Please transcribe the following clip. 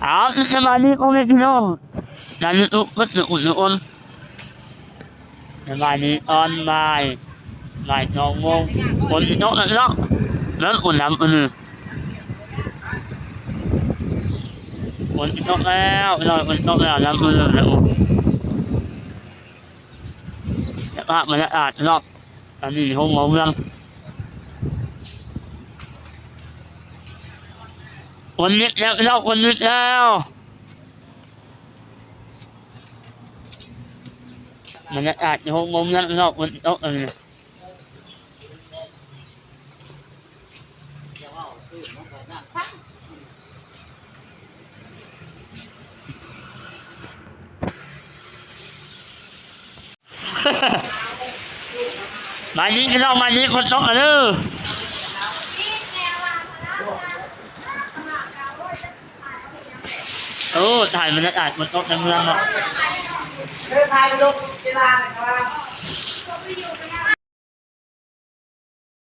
ເອົາ ສະບາຍດີພໍ່ແມ່ພີ່ນ້ອງ ຢ່າລືມອຸດໜູນອຸດໜູນ ສະບາຍດີຕອນບ່າຍ ບ່າຍສອງໂມງ ຝົນຊິຕົກແລ້ວພີ່ນ້ອງ ເລີ່ມອຸ່ນນຳອື່ນ ຝົນຊິຕົກແລ້ວພີ່ນ້ອງ ຝົນຕົກແລ້ວນຳອື່ນແລ້ວ ສະພາບບັນຍາກາດພີ່ນ້ອງ ຕອນນີ້ໂຮງໝໍເມືອງ ຝົນຢຸດແລ້ວພີ່ນ້ອງ ຝົນຢຸດແລ້ວ. ບັນຍາກາດຢູ່ໂຮງໝໍເມືອງນອກ ຝົນຕົກອັນນີ້ ມານີ້ພີ່ນ້ອງ ມານີ້ ຝົນຕົກແລ້ວເດີ. ໂອ້ ຖ່າຍບັນຍາກາດຝົນຕົກໃນເມືອງເນາະ ເດີ ຖ່າຍໄປລົງເວລານະຄັບ.